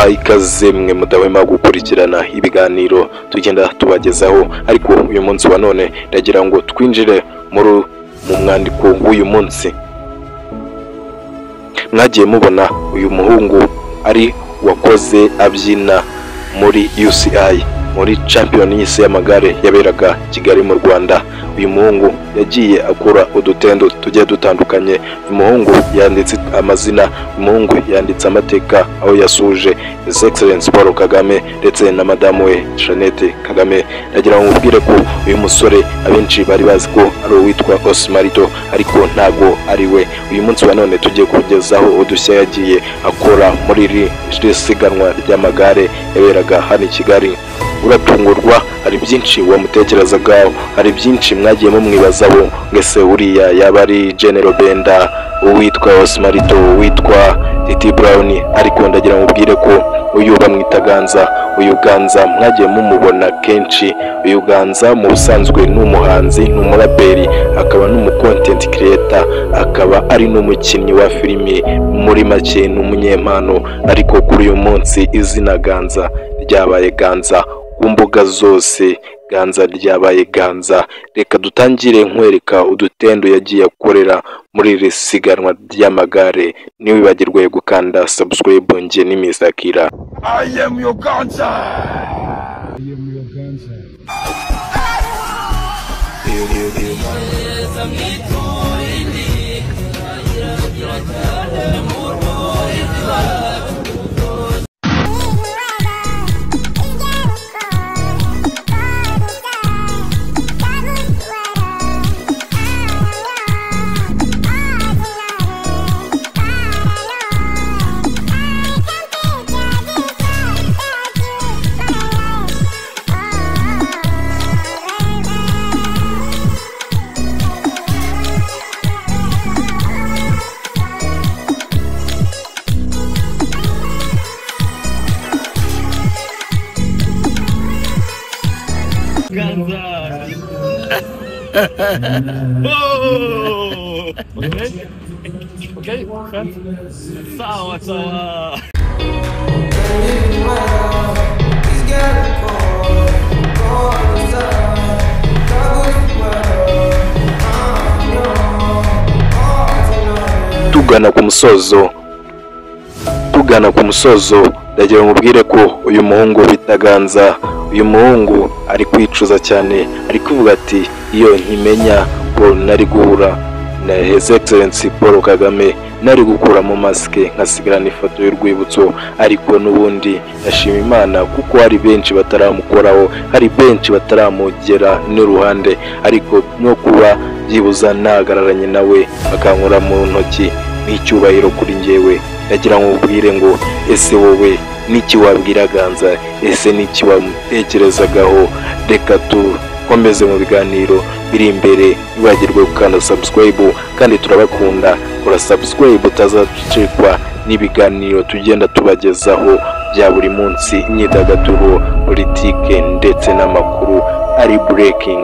Mbaha ikaze mwe mudahwema gukurikirana ibiganiro tugenda tubagezaho, ariko uyu munsi wa none ndagira ngo twinjire mu mwandiko w'uyu munsi. Mwagiye mubona uyu muhungu ari wakoze abyina muri UCI, muri champion y'isi y'amagare yaberaga Kigali mu Rwanda. Uyu muhungu yagiye akora udutendo tugiye dutandukanye. Uyu muhungu yanditse amazina, uyu muhungu yanditse amateka aho yasuje His Excellency Paul Kagame ndetse na madamu we Jeannette Kagame. Ndagira ngo mubwire ko uyu musore abenshi bari bazi ko ari uwitwa Osmarito, ariko ntago ari we. Uyu munsi wa none tugiye kugezaho udushya yagiye akora muri iri siganwa ry'amagare yaberaga hano i Kigali. Uratungurwa, hari byinshi wamutekerezagaho, hari byinshi mwagiye mumwibazaho, ngese uriya yaba ari General Benda, uwitwa Osmarito, uwitwa Titi Brown, ariko ndagira mubwire ko uyu bamwita Ganza. Uyu Ganza mwagiye mumubona kenshi. Uyu Ganza mu busanzwe ni umuhanzi, ni umuraperi, akaba n'umu content creator, akaba ari n'umukinnyi wa filimi, muri make ni umunyempano. Ariko kuri uyu munsi izina Ganza ryabaye Ganza ku mbuga zose, Ganza ryabaye Ganza. Reka dutangire nkwereka udutendo yagiye akorera muri iri siganwa ry'amagare. Ntiwibagirwe gukanda subscribe. Njye ni Mr. Kira. I am your Ganza. I am your Ganza. Ganza. Oh! Okay. Okay. Sawa sawa. Tugana ku musozo, ndagira mubwire ko uyu muhungu bita Ganza, uyu muhungu ari kwicuza cyane, ari kuvuga ati iyo nkimenya ko nari guhura na His Excellency Paul Kagame nari gukuramo masike nkasigarana ifoto y'urwibutso. Ariko n'ubundi ndashima Imana kuko hari benshi bataramukoraho, hari benshi bataramugera n'uruhande, ariko no kuba byibuza nahagararanye nawe bakankora mu ntoki n'icyubahiro kuri njyewe. Ndagira ngo mubwire ngo ese wowe niki wabwira Ganza? Ese niki wamutekerezagaho? Reka dukomeze mu biganiro biri imbere. Ntiwibagirwe gukanda subscribe, kandi turabakunda. Kora subscribe utazacikwa n'ibiganiro tugenda tubagezaho bya buri munsi, imyidagaduro, politike ndetse n'amakuru ari breaking.